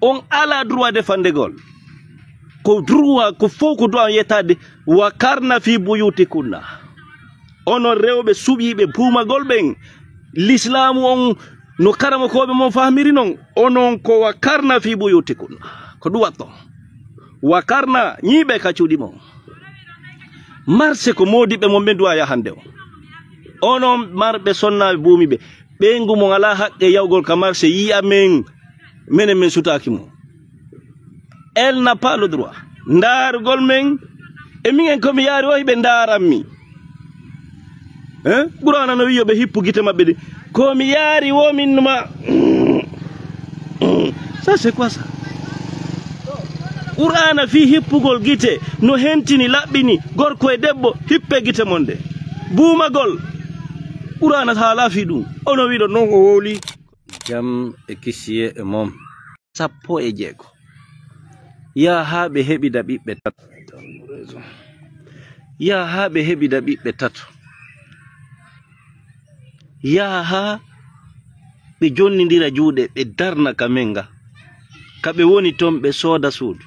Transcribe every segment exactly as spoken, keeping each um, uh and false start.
On alaa droit defandegol. Ko droit, ko fof ko droit on yettaade, "Wa karna fi buyutikunna." Onon rewɓe suɓiiɓe buumagol ɓen, lislaamu on no karamokooɓe mon fahmiri non, onon ko "Wa karna fi buyutikunna." Ko ɗum waɗɗon. "Wa karna", ñiiɓe ka cuuɗi mon. Marché ko moodiɓɓe mon ɓen duwa yahande on. Onon marɓe sonnaaɓe buumi ɓe, ɓeyngu mon alaa haqqe yawgol ka marché yi'a men, menen men sutaaki mo. Elle n'a pas le droit. Ndaarugol men, e minen ko mi yaari o hiɓe ndaaran mi. Hein? Qur'aana no wi'i yo ɓe hippu gite maɓɓe ɗe. Ko mi yaari wo min ma. Ça, c'est quoi ça? Qur'aana fii hippugol gite no hentini laɓɓini gorko e debbo hippe gite mon ɗe. Buumagol. Qur'aana haalaa fii ɗum. Ono wiɗo non o wowli. Jam e kisiyee e mom. Sappo e jeego. Yaha haa ɓe heɓida ɓiɓɓe tato. Yaha haa ɓe heɓida ɓiɓɓe tato. Yaha haa ɓe jonnindira juuɗe, ɓe darna ka men ga. Ka ɓe woni ton, ɓe sooda suudu.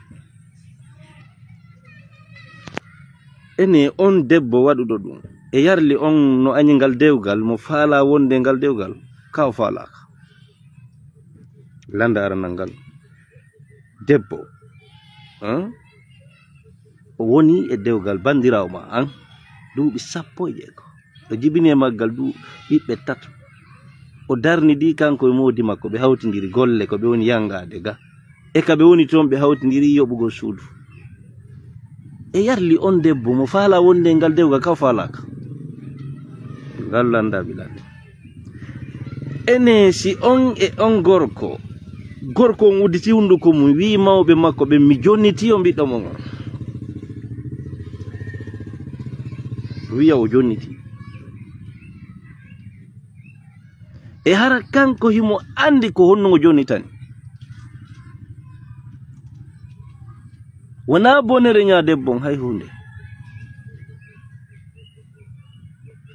Ene on debbo waɗuɗo ɗum, e yarli on no añi ngal dewgal, mo faalaa wonde ngal dewgal, ka o faalaaka. Lannda aranal ngal. Debbo, hein? O woni e dewgal banndiraawo ma an, duuɓi sappo e jeego. O jibini e maggal du-, ɓiɓɓe tato. O darnidi kanko e moodi makko, ɓe hawtindiri golle ko ɓe woni yangaade ga. E ka ɓe woni toon, ɓe hawtindiri yoɓugol suudu. E yarli on debbo mo faalaa wonde e ngal dewgal, ka o faalaaka. Ngal lannda bilande. Ene si on e on gorko, gorko on udditi hunnduko mum, wi'i mawɓe makko ɓen, "Mi jonniti on ɓiɗɗo mon on." Wi'a o jonniti. E hara kanko himo anndi ko honno o jonnitani. Wonaa bonere ñaa debbo on hay huunde.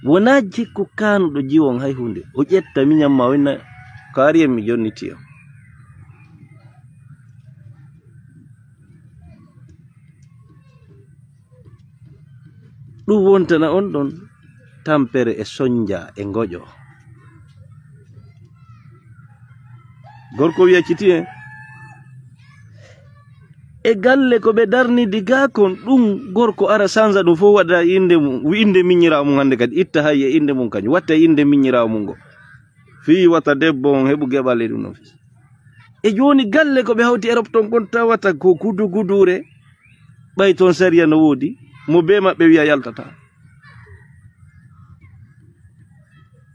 Wonaa jikku kaanuɗo jiwo on hay huunde. O ƴetta miñan ma o inna, "Ko ari en mi jonniti on." Ɗum wontana on ɗon tampere e sonja e ngoƴo. Gorko wiya citi en. E galle ko ɓe darnidi gaa kon, ɗum gorko ara sanza ɗum fof waɗa innde mum, innde miññiraawo mum hannde kadi itta hay e innde mum kañum, watta e innde miññiraawo mum ngo. Fii wata debbo on heɓu geɓal e ɗum ɗon fis. E jooni galle ko ɓe hawti Erop ton kon tawata ko gudu guduure, ɓay ton sariya no woodi, mo bee maɓɓe wiya yaltata.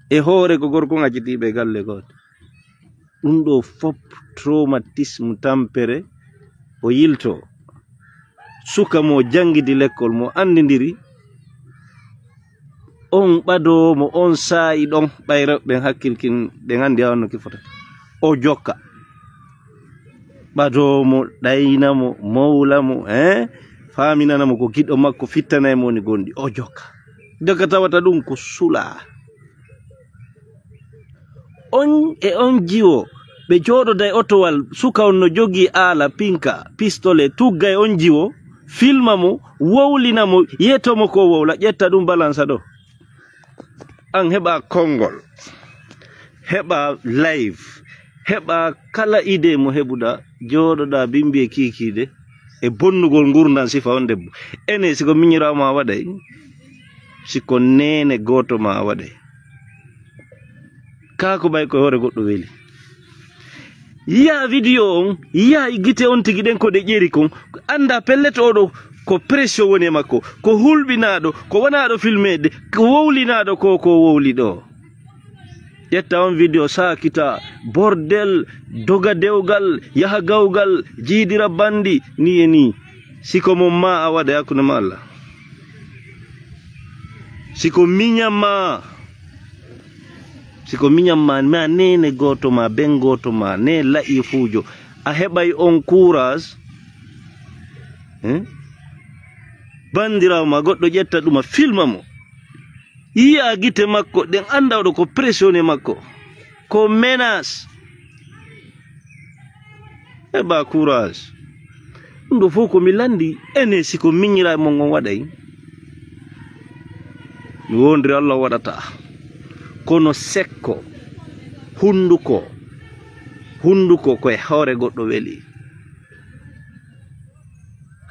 E hoore ko gorko on accitiiɓe e galle gooto. Ɗum ɗo fop traumatisme tampere o yilto. Suka mo janngidi lekkol mo anndindiri, on ɓadoowo mo on saa'i ɗon, ɓay rewɓe ɓen hakkilkin, ɓen anndi haa honno ki fotata. O jokka. Ɓadoowo mo, ɗayna mo, mowla mo, eh? Faaminana mo ko giɗo makko, fittanay mo woni gonɗi. O jokka. Jokka tawata ɗum ko sulaa. On e on jiwo, ɓe jooɗoda e otowal, suka on no jogii aala, pinka, pistolet, tugga e on jiwo, filma mo, wowlina mo, yeto mo ko wowla, ƴetta ɗum balansa ɗo. An heɓa konngol, heɓa live, heɓa kala idée mo heɓuɗa, jooɗoɗa bimbi e kiikiiɗe, e bonnugol ngurndan sifa on debbo. Ene, si ko miñiraawo ma waɗay, si ko neene gooto ma waɗay. Kaa ko ɓay ko e hoore goɗɗo weli. Yiya video on, yiya e gite on tigi ɗen ko ɗe ƴeri kon. Annda pellet oɗo ko pression woni e makko, ko hulɓinaaɗo, ko wonaaɗo filmeede, ko wowlinaaɗo ko, ko wowli ɗo. Ƴetta on video saakita, bordel, doga dewgal, yaha gawgal, jiidira bandi, ni e ni. Si ko mo ma a waɗa hakkunde ma Allah. Si ko miñan ma, si ko miñan ma, ma neene gooto ma, ben gooto ma, ne la'ifuujo, a heɓay on courage, eh? Bandiraawo ma goɗɗo ƴetta ɗum a filma mo. Yi'a gite makko, ɗen annda oɗo ko pression e makko. Ko menace. Heɓa courage. Ɗum ɗo fof ko mi lanndi, ene si ko miñiraa mon on waɗay. Mi wondiri Allah waɗata. Kono sekko, hunnduko, hunnduko ko e hoore goɗɗo weli.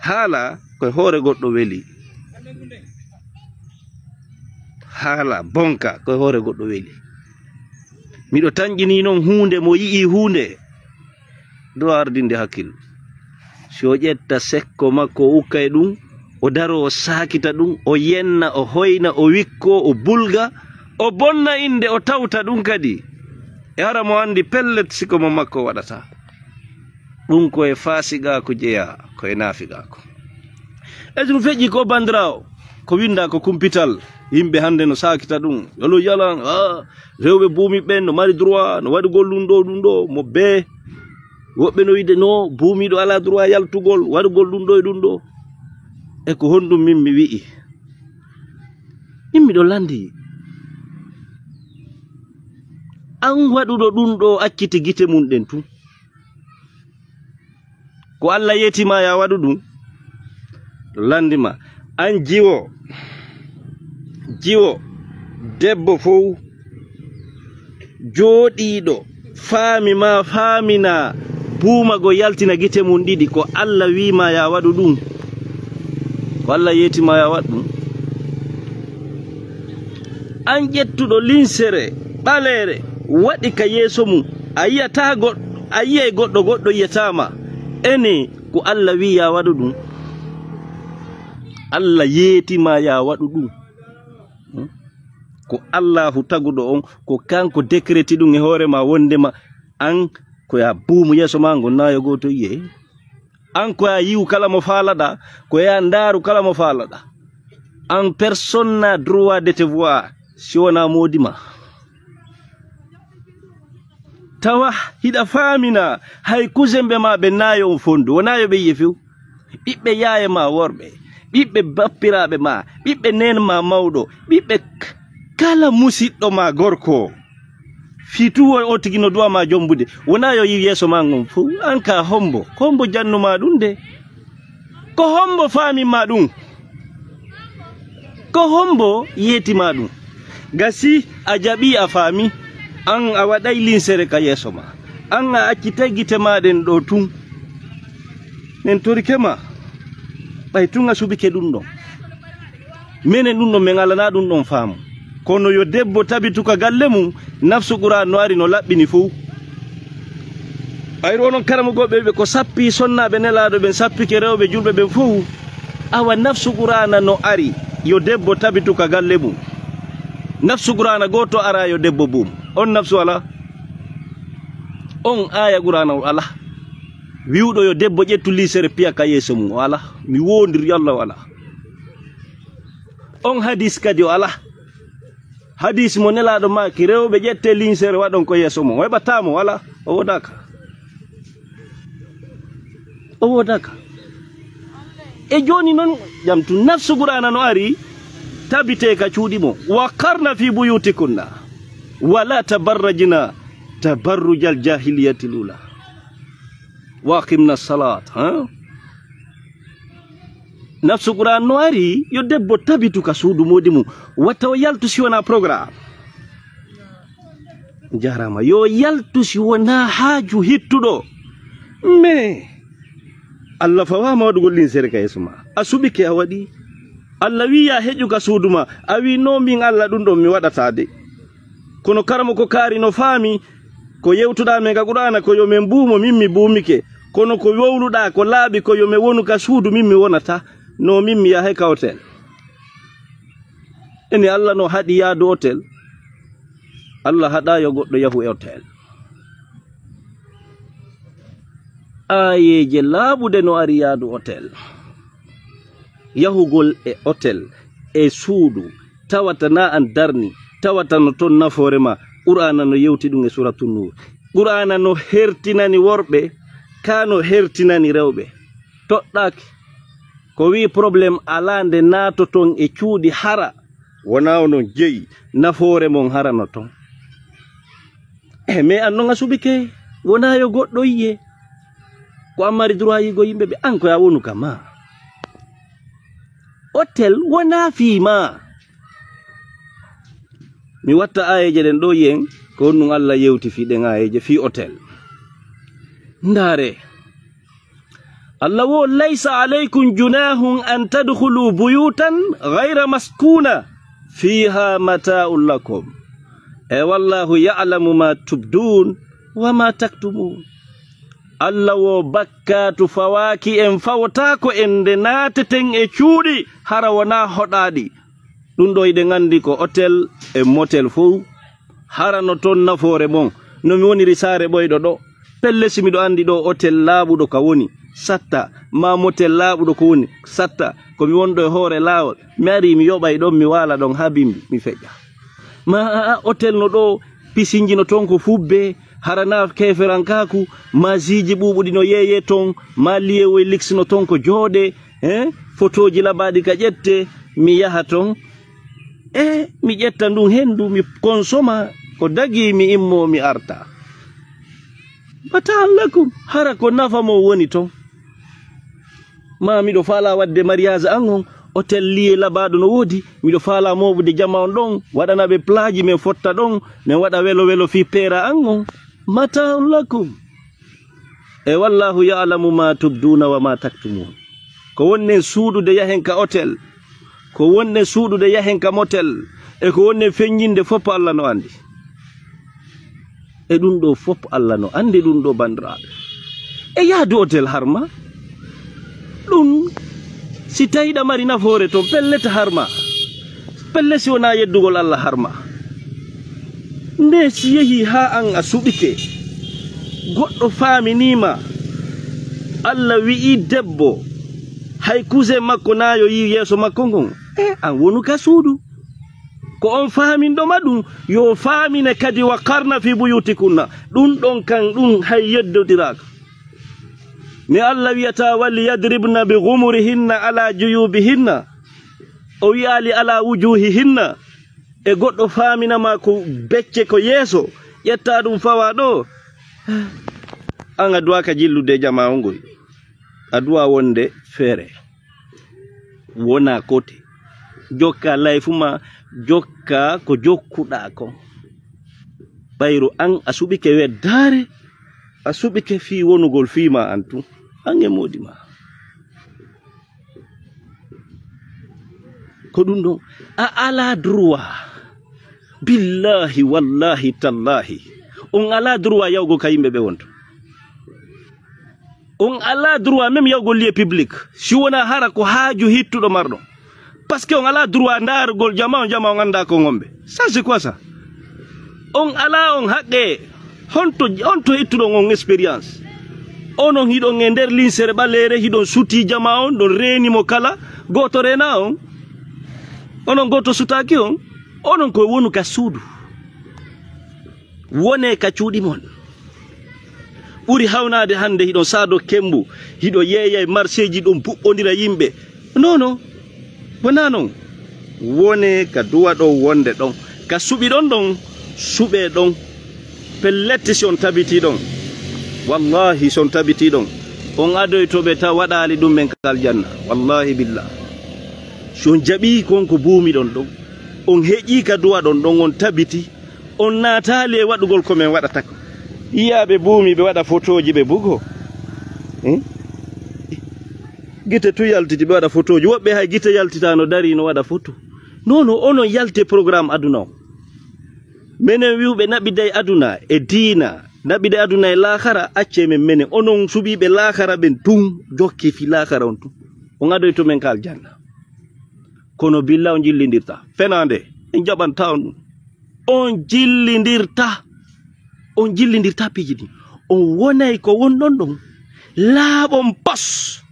Haala ko e hoore goɗɗo weli. Haala bonka ko e hoore goɗɗo weli. Miɗo tanƴinii noon huunde, mo yi'ii huunde, ɗo ardinde hakkil. Si o ƴetta sekko makko, o ukka e ɗum, o daroo, o saakita ɗum, o yenna, o hoyna, o wikkoo, o bulga, o bonna innde, o tawta ɗum kadi. E hara mo anndi pellet si ko mo makko waɗata. Ɗum ko e faasigaaku jeyaa, ko e naafigaaku. E ɗum feƴƴi ko banndiraawo, ko winndaa ko kumpital. Yimɓe hannde no saakita ɗum. Yolo yalan, ah, rewɓe buumi ɓen no mari droit, no waɗugol ɗum ɗo, ɗum ɗo, mo bee. Woɓɓe no wiide no buumiiɗo alaa droit yaltugol, waɗugol ɗum ɗo e ɗum ɗo. E ko honɗum min mi wi'i? Min miɗo lanndi. An waɗuɗo ɗum ɗo acciti gite mum ɗen tun. Ko Allah yeeti ma ya waɗu ɗum. Lanndi ma. An jiwo. Jiwo. Debbo fow. Jooɗiiɗo. Faami ma faamina. Buumago yaltina gite mum ɗiɗi. Ko Allah wii ma ya waɗu ɗum. Ko Allah yeeti ma ya waɗu ɗum. An ƴettuɗo linsere ɓaleere waɗi ka yeeso mum, a yi'ataa goɗɗo, a yi'ay goɗɗo, goɗɗo yi'ataa ma. Ene ko Allah wi'i yaa waɗu ɗum? Allah yeeti ma yaa waɗu ɗum. Hmm? Ko Allahu taguɗo on, ko kanko décréti ɗum e hoore ma wondema an ko yaa buumu yeeso ma ngon naayo gooto yi'e. An ko yaa yi'u kala mo faalaɗaa, ko yaa ndaaru kala mo faalaɗaa. An personne n'a droit de te voir si wonaa moodi ma. Tawa hiɗa faamina hay kusenɓe ma ɓe naayo on fondu, wonaa yo ɓe yi'e few. Ɓiɓɓe yaaye ma worɓe, ɓiɓɓe bappiraaɓe ma, ɓiɓɓe neen ma mawɗo, ɓiɓɓe k-, kala musiɗɗo ma gorko. Fii tun o, o tigi no du'a ma jombude. Wonaa yo yi'u yeeso ma ngon fow. An ka hombo? Ko hombo jannu ma ɗum de? Ko hombo faami ma ɗum? Ko hombo yeeti ma ɗum? Gasi a jaɓi a faami. An a waɗay linsere ka yeeso ma. An a accitay gite ma ɗen ɗo tun. Men torike ma. Ɓay tun a subike ɗum ɗon. Menen ɗum ɗon, men alanaa ɗum ɗon faamu. Kono yo debbo tabitu ka galle mum, nafsu Qur'aan no ari no laɓɓini fow. Ɓayri onon karamokooɓe ɓe ko sappi sonnaaɓe Nelaaɗo ɓen, sappike rewɓe julɓe ɓen fow. Awa nafsu Qur'aana no ari, yo debbo tabitu ka galle mum. Nafsu Qur'aana gooto ara yo debbo buum. On nafsu alaa? On aaya Qur'aana o alaa. Wi'uɗo yo debbo ƴettu liisere piya ka yeeso mum, o alaa. Mi woondiri Alla, o alaa. On hadis kadi o alaa. Hadis mo Nelaaɗo maaki, rewɓe ƴette linsere waɗon ko yeeso mum. O heɓataa mo, alaa. O wodaaka. O wodaaka. E jooni non, jam tun nafsu Qur'aana no ari, tabite ka cuuɗi mo. Wa qarna fi buyutikunna, wa la tabarrajna tabarrujal jahiliyatil ula. Wa aqimna salat, ha? Nafsu Qur'aan no ari, yo debbo tabitu ka suudu moodi mum. Wata o yaltu si wonaa programme. Jaaraama. Yo yaltu si wonaa haaju hittuɗo. Mais, Allah fawaama waɗugol linsere ka yeeso ma. A suɓike a waɗi. Allah wi'i yaa heƴu ka suudu ma. A wi'i no min Allah ɗum ɗon mi waɗataa de. Kono karamoko kaari no faami ko yewtuɗaa men ka Qur'aana ko yo men buumo, min mi buumike. Kono ko wowluɗaa ko laaɓi ko yo men wonu ka suudu, min mi wonata. No min mi yahay ka hotel. Ene Allah no haɗi yaadu hotel? Allah haɗaa yo goɗɗo yahu e hotel. Aayeeje laaɓuɗe no ari yaadu hotel. Yahugol e hotel, e suudu, tawata na an darni, tawata no ton nafoore ma. Qur'aana no yewti ɗum e Suuratu Nuur. Qur'aana no hertinani worɓe, ka no hertinani rewɓe. Toɗɗaaki. Ko wi'i problème alaa nde naatoton e cuuɗi hara. Wonaa onon jeyi, nafoore mon harano ton. E mais an non a suɓike, wonaa yo goɗɗo yi'e. Ko an mari droit yigo yimɓe ɓe, an ko ya wonu ka ma. Otel wonaa fii ma. Mi watta aayeeje ɗen ɗoo yen, ko honɗun Allah yewti fii ɗen aayeeje fii otel. Ndaare. Allah wo, "Laysa alaykum junahun an tadkhulu buyutan ghayra maskuna fiha mata'un lakum. E wallahu ya'lamu ma tubdun wa ma taktumun." Allah wo, "Bakkaatu fawaaki en, fawotaako en nde naateten e cuuɗi hara wonaa hoɗaaɗi." Ɗun ɗoo hiɗen anndi ko otel e motel fow, hara no ton nafoore mon. No mi woniri saare ɓoyɗo ɗoo, pelle si miɗo anndi ɗoo otel laaɓuɗo ka woni, satta, maa motel laaɓuɗo ko woni, satta, ko mi wonɗo e hoore laawol, mi arii mi yoɓay ɗon, mi waala ɗon haa bimbi, mi feƴƴa. Maa a'a, otel no ɗoo, pisinji no ton ko fubbe, hara naa keeferankaaku, maa ziiji ɓuuɓuɗi no yeeyee ton, maa liyewoy liks no ton ko jooɗee, eh, fotooji labaaɗi ka ƴettee, mi yaha ton, e mi ƴetta ndun henndu, mi konsoma ko dagii, mi immoo, mi arta. Mata'an lakum, hara ko nafa mon woni ton. Maa miɗo faalaa waɗde mariage an on, otel liye labaaɗo no woodi, miɗo faalaa mooɓude jama on ɗon, waɗana ɓe plaaji, men fotta ɗon, men waɗa welo welo fii peera an on. Mata'an lakum. E wallahu ya'lamu ma tubduna wa ma taktumun. Ko wonnen suuɗude yahen ka otel, ko wonnen suuɗude yahen ka motel, e ko wonnen feññinde fof Allah no anndi. E ɗun ɗoo fof Allah no anndi ɗun ɗoo, banndiraaɓe. E yaadu otel harma? Ɗun, si tawi ɗa mari nafoore ton, pellet harma. Pellet si wonaa yeddugol Allah harma. Nde si yehii haa an a suɓike, goɗɗo faaminii ma, Allah wi'ii debbo, hay cousin makko naa yo yi'u yeeso makko ngon, e an wonu ka suudu. Ko on faaminɗo ma ɗun, yo faamine kadi, "Wa qarna fi buyutikunna." Ɗun ɗon kan, ɗun hay yeddodiraaka. Mi Allah wi'ata, "Wal yadribna bi ghumurihinna ala juyubihinna." O wi'aali, "Ala wujuhihinna." E goɗɗo faamina ma ko becce ko yeeso, ƴetta ɗun fawa ɗoo. An a duwaaka jillude e jamaa on ngoy. A duwa wonde feere. Wona kote. Jokka layfu ma, jokka ko jokkuɗaa kon. Ɓayru an a suɓike weddaare, a suɓike fii wonugol fii ma an tun. An e moodi ma. Ko ɗun ɗon, a alaa droit. Billahi, wallahi, tallahi. On alaa droit yawgol ka yimɓe ɓe wonto. On alaa droit même yawgol lieu public. Si wonaa hara ko haaju hittuɗo marɗo. Parce que on alaa droit ndaarugol jama on, jama on anndaa ko ngonɓe. Ça, c'est quoi ça? On alaa on haqqe. Honto, honto ittuɗon on expérience? Onon hiɗon e nder linsere ɓaleere, hiɗon sutii jama on, ɗon reeni mo kala, gooto reena on. Onon gooto sutaaki on. Onon ko wonu ka suudu. Wonee ka cuuɗi mon. Ɓuri hawnaade hannde hiɗon saado kembu, hiɗo yeeya e marseeji, ɗon puɓɓondira yimɓe. Non, non. Wonaa non. Wonee ka duwa ɗon wonde ɗon. Ka suɓiɗon ɗon, suɓee ɗon. Pellet si on tabitii ɗon. Wallahi, si on tabitii ɗon, on adoyto ɓe taw waɗaali ɗum men ka aljanna. Wallahi billah. Si on jaɓii kon ko buumiɗon ɗon, on heƴii ka duwa ɗon ɗon, on tabitii, on naataali e waɗugol ko men waɗata ko. Yiyaaɓe buumi ɓe waɗa fotooji ɓe bugo. Hmm? Gite tu yaltiti ɓe waɗa fotooji. Woɓɓe hay gite yaltitaano darii no waɗa foto. Non, non, onon yaltee programme aduna o. Menen wi'uɓe naɓiday aduna e diina, naɓiday aduna e laakara, accee men menen. Onon suɓiiɓe laakara ɓen tun, jokkee fii laakara on tun. On adoyto men ka aljanna. Kono billa on jillindirta. Fenaande, en jaɓanta on ɗum. On jillindirta. On jillindirta piiji ɗin. On wonay ko wonɗon ɗon. Laaɓon pos.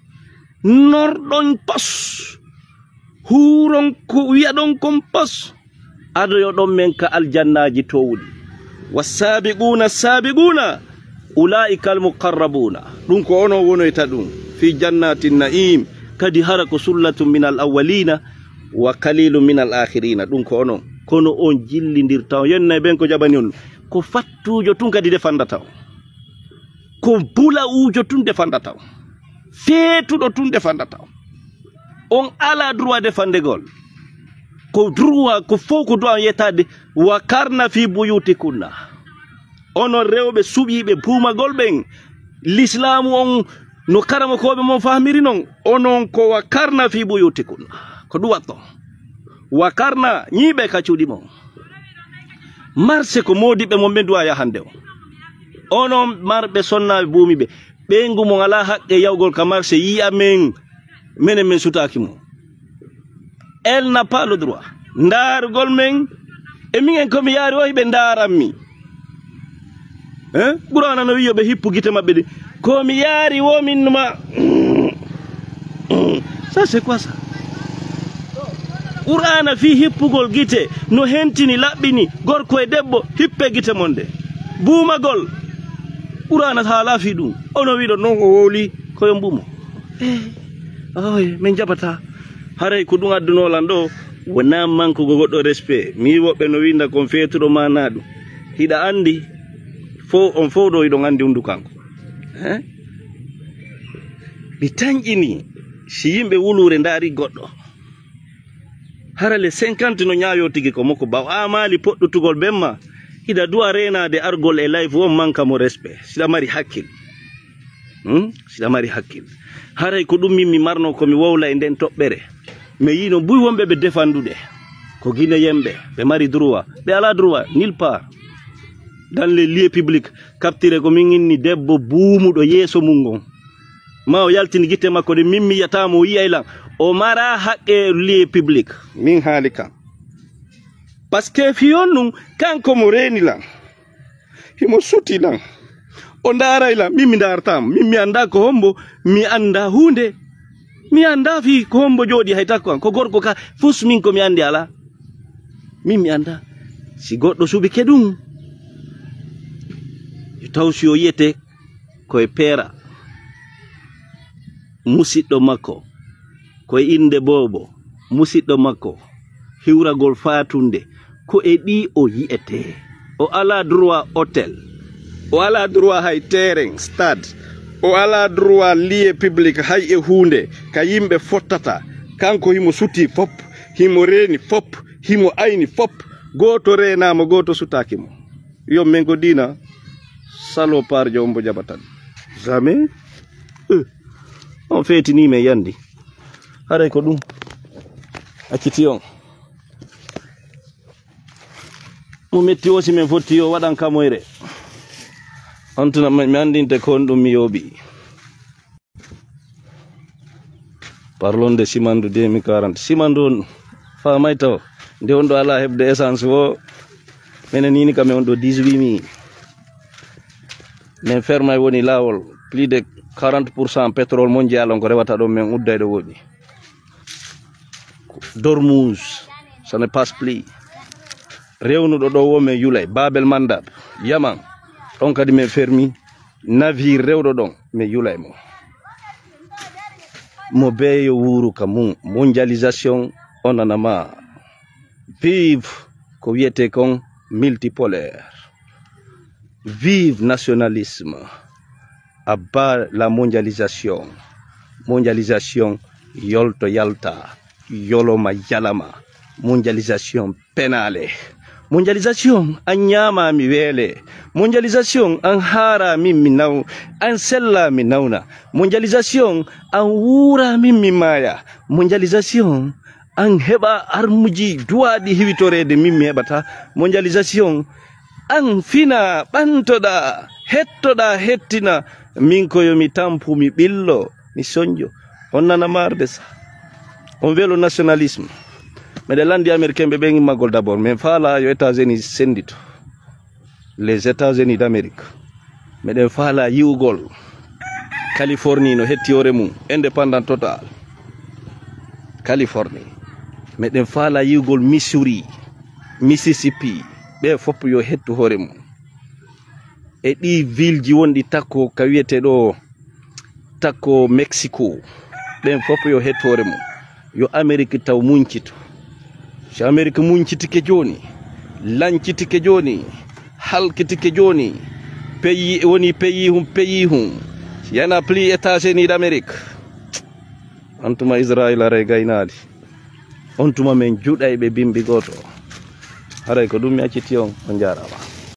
Norɗon pos. Huuron ko wi'aɗon kon pos. Adoyoɗon men ka aljannaaji toowuɗi. Wassaabiquuna assaabiquuna, ulaa'ika almuqarrabuuna. Ɗum ko onon wonoyta ɗum. Fii jannaatin na'iim. Kadi hara ko sullatun minal awwaliina wa qaliilun minal aakhiriina. Ɗum ko onon. Kono on jillindirta on. Yennay ɓen ko jaɓani on. Ko fattuujo tun kadi defandata on. Ko bula uujo tun defandata on. Feetuɗo tun defandata on. On alaa droit defandegol. Ko droit, ko fow ko droit on yettaade, "Wa karna fi buyutikunna." Onon rewɓe suɓiiɓe buumagol ɓen, lislaamu on no karamokooɓe mon fahmiri non, onon ko "Wa karna fi buyutikunna." Ko ɗum watto. "Wa karna", ñiiɓe ka cuuɗi mon. Marché ko moodiɓɓe mon ɓen duwa yahande on. Onon marɓe sonnaaɓe buumi ɓe, ɓeyngu mon alaa haqqe yawgol ka marché yi'a men, menen men sutaaki mo. Elle n'a pas le droit. Ndaarugol men, e minen ko mi yaari o hiɓe ndaaran mi. Hein? Qur'aana no wi'i yo ɓe hippu gite maɓɓe ɗe. Ko mi yaari wo min ma. Ça, c'est quoi ça? Qur'aana fii hippugol gite no hentini, laɓɓini, gorko e debbo, hippe gite mon ɗe. Buumagol. Qur'aana haalaa fii ɗum. Ono wiɗo non o wowli ko yo mbumo. Eh, oye, min jaɓataa. Haray ko ɗum addunoo lan ɗo, wonaa mankugo goɗɗo respect. Mi woɓɓe no winda kon feetuɗo maanaa ɗum. Hiɗa andi, fow, on fow ɗo hiɗon andi hunduko an ko. Eh? Mi tanƴini si yimɓe wuluure ndaari goɗɗo. Hara le cinquante no ñaayoo tigi ko moko baw. A maali poɗɗutugol ɓen ma. Hiɗa duwa reenaade argol e live on manka mo respect. Siɗa mari hakkil. Hmm? Siɗa mari hakkil. Haray ko ɗum min mi marno ko mi wowla e nden toɓɓere. Mi yiino buy wonɓe ɓe defanduɗe. Ko Guinéen ɓe, ɓe mari droit. Ɓe alaa droit, nulle part. Dans les lieux publics, capturé ko min inni debbo buumuɗo yeeso mum ngon. Ma o yaltini gite makko ɗe, min mi yi'ataa mo, o yi'ay lan. O mara haqqe lieu public. Min haali kan. Parce que fiyon ɗum, kanko mo reeni lan. Himo suti lan. O ndaaray lan, min mi ndaartaa mo. Min mi anndaa ko hombo, mi anndaa huunde. Mi anndaa fii ko hombo jooɗi hay takko an. Ko gorko ka, fus min ko mi anndi alaa. Min mi anndaa. Si goɗɗo suɓike ɗum, yo taw si o yi'ete ko e peera, musiɗɗo makko, ko e innde boobo, musiɗɗo makko, hiwragol faatunde, ko e ɗi o yi'etee. O alaa droit hôtel, o alaa droit hay terrain, stade, o alaa droit lieu public hay e huunde ka yimɓe fottata. Kanko himo sutii fop, himo reeni fop, himo ayni fop, gooto reenaama, gooto sutaaki mo. Yo men ko diina, saloparjo on mbo jaɓatan. Jamais. Eh, on feetinii men yandi. Haray ko ɗum acciti on. Mo metti o, si men fotti yo waɗan kamoyre. On tuna mi anndinte ko on ɗum mi yooɓi. Parlons de Simandu deux mille quarante. Simandu on faamay taw. Nde on ɗo alaa heɓde essence o, menen ni kam e on ɗo dix-huit mille. Men fermay woni laawol. Plus de quarante pour cent pétrole mondial on ko rewata ɗon, men udday ɗo woɗi. Dormuz, ça ne passe plus. Rewnuɗo ɗo wo men yulay. Babel Mandab, Yaman, ɗon kadi men fermi. Navire rewɗo ɗon, men yulay mo. Mo beeyo wuuru ka mum. Mondialisation, on nanama. Vive ko wiyetee kon multipolaire. Vive nationalisme. À bas la mondialisation. Mondialisation, yolto yalta, yoloma yalama. Mondialisation, penaale. Mondialisation, an ñaama mi weele. Mondialisation, an haara min mi naw, an sella mi nawna. Mondialisation, an wuura min mi maaya. Mondialisation, an heɓa armuji duwaaɗi hiwitoreede min mi heɓata. Mondialisation, an fina, ɓantoɗa, hettoɗa, hettina. Min ko yo mi tampu, mi ɓillo, mi sonjo. On nana marde sa. On welo nationalisme. Meɗen lanndi Américain ɓe ɓen immagol d'abord. Men faala yo États-Unis senndito. Les États-Unis d'Amérique. Meɗen faala yi'ugol Californie no hetti hoore mum, indépendant total. Californie. Meɗen faala yi'ugol Missouri, Mississippi. Ɓe fof yo hettu hoore mum. E ɗi ville ji wonɗi takko ka wiyetee ɗo takko Mexico. Ɓen fof yo hettu hoore mum. Yo Amérique taw muñcito. Si Amérique muñcitike jooni, lañcitike jooni, halkitike jooni, pays, woni pays hum, pays hum. Y en a plus États-Unis d'Amérique. On tuma Israël aray gaynaali. On tuma men juɗay ɓe bimbi gooto. Haray ko ɗum mi acciti on, on jaaraama.